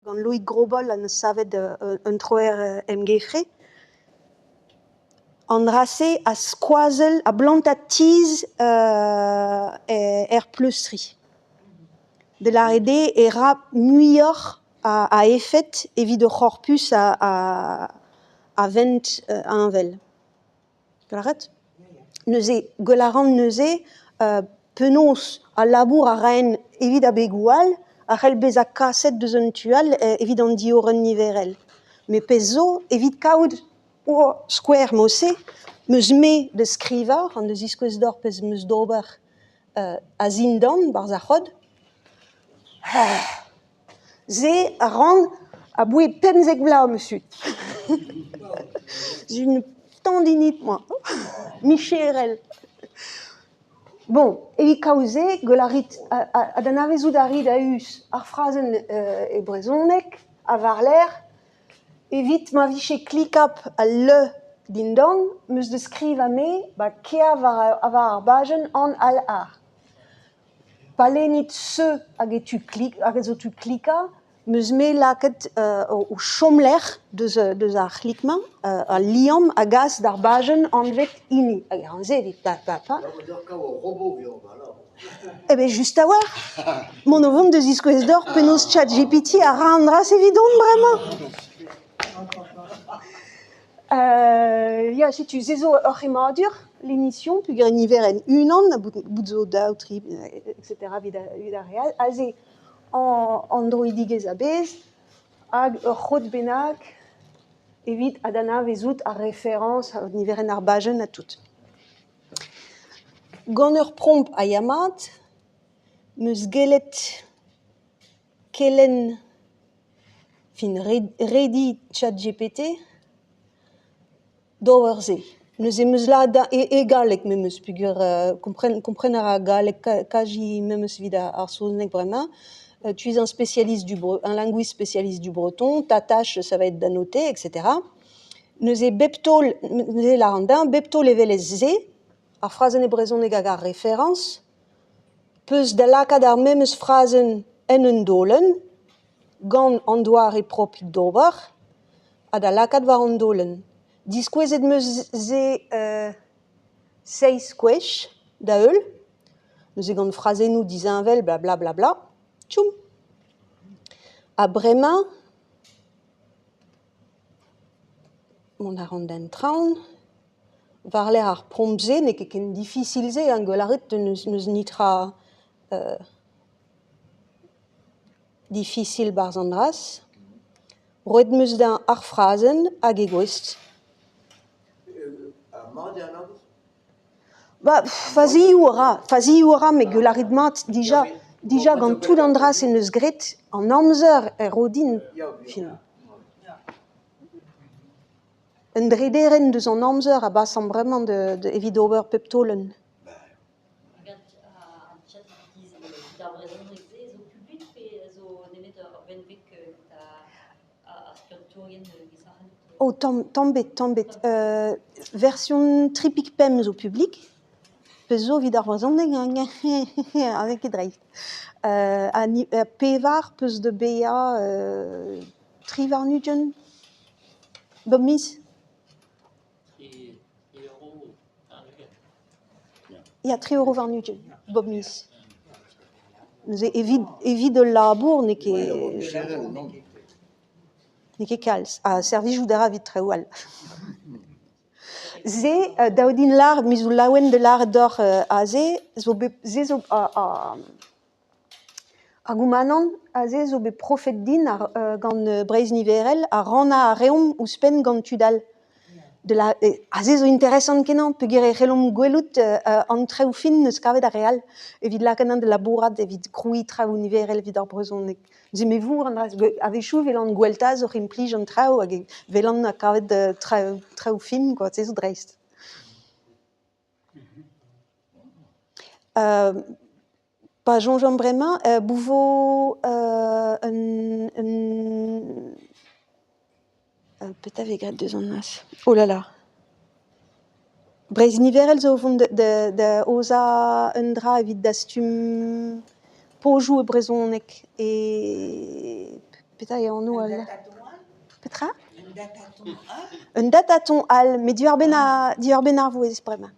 Gant Loig Grobol en deus savet un troer emgefre. An dra-se a skoazell, a blanta tizh er pleustriñ. Da lâret eo e ra muioc'h a efed evit ur c'horpus a vent heñvel. Lâret ? Neuze, gwell a ran neuze penaos al labour a raen evit abegoù all a c'hell bezañ kaset deus un tu all evit an diorren niverel. Met pezh zo, evit kaout ur skouer mod-se 'm eus-me da skrivañ ha da ziskouez deoc'h pezh 'm eus d'ober a-zindan 'barzh ar c'hod. Se a ran aboe 15 vloaz monsieur. J'ai une tendinite moi, micherel. Bon, evit kaout se, gwell a rit ha d'anavezout a rit a-us ar frazenn e brezhoneg ha war-lerc'h evit ma vije klikapl al le dindan 'm eus da skrivañ me 'ba kea war ar bajenn an al ar. Pa lennit se hag e tu hag a zo tu klikañ 'm eus-me lakaet o chomlec'h deus deus ar c'hlik-mañ, al liamm a gas d'ar bajenn anvet hini. Hag aze evit pa pa pa. Eh ben just a-walc'h, mont o vont da ziskouez deoc'h penaos ChatGPT a ra an dra-se evidon bremañ. Ya, setu, se zo ur c'hemmadur, l'émission, peogwir niverenn unan, bout zo daou, tri, etc. evit ar re all. Aze, an droidigezh a-bezh hag ur c'hod bennak evit adanavezout ar referañs, niverenn ar bajenn ha tout. Gant ur prompt a ya mat, 'm eus gellet kelenn fin rediñ ChatGPT d'ober se. Neuze 'm eus lakaet e galleg memes peogwir kompren a ra galleg kazi memes evit ar saozneg bremañ. Tu es un spécialiste du un linguiste spécialiste du breton, ta tâche ça va être d'annoter, et cetera. Neuze bep taol, neuze e lâran dezhañ, bep taol e welez se, ar frazenn e brezhoneg hag ar referañs, 'peus da lakaat ar memes frazenn en un daolenn gant an doare propik d'ober ha da lakaat war an daolenn. Diskouezet 'm eus se seizh gwech da-heul, neuze gant frazennoù disheñvel bla bla bla bla, tchoum. Ha bremañ mont a ran d'an traoñ. War-lerc'h ar prompt-se n'eo ket ken difisil-se hein, gwell a rit n'eus netra difisil 'barzh an dras. Roet 'm eus dezhañ ar frazenn hag e gouest. Ha mat eo an labour? Ba fazioù a ra, fazioù a ra met gwell a rit mat dija, dija gant tout an dra-se en deus graet, an amzer er ro din. Fin. Un drederenn deus an amzer a basan bremañ evit ober pep taolenn. Oh tamm tamm 'bet tamm 'bet version tri pik pemp zo publik, pezh zo evit ar brezhoneg n'eo ket dreist. Ha pevar 'peus da baeañ tri warn-ugent bep miz. Ya, tri euro warn-ugent bep miz. Neuze evit evit ul labour n'eo ket n'eo ket kalz. Ha servijout a ra evit traoù all. Se, dav din lâret, me zo laouen da lâret deoc'h aze zo bet se zo Ar goumanant aze zo bet profet din gant Breizh Niverel ha rannañ a reomp ouzhpenn gant tud all. Aze zo interesant-kenañ peogwir e c'hellomp gwelout an traoù fin 'neus kavet ar re all evit lakaat anezhañ da labourat evit krouiñ traoù niverel evit ar brezhoneg. Neuze me vourr an dra-se. A-wechoù e welan Gweltaz oc'h implij an traoù hag e welan kavet traoù fin kwa, se zo dreist. Pa soñjan bremañ bout 'vo un un petra 'vez graet deus an as? Oh là là! Breizh Niverel zo o vont da da aozañ un dra evit dastum pozioù e brezhoneg e... Petra eo anv al lec'h ? Petra ? Un dataton all, met diwar-benn ar diwar-benn ar vouezh bremañ.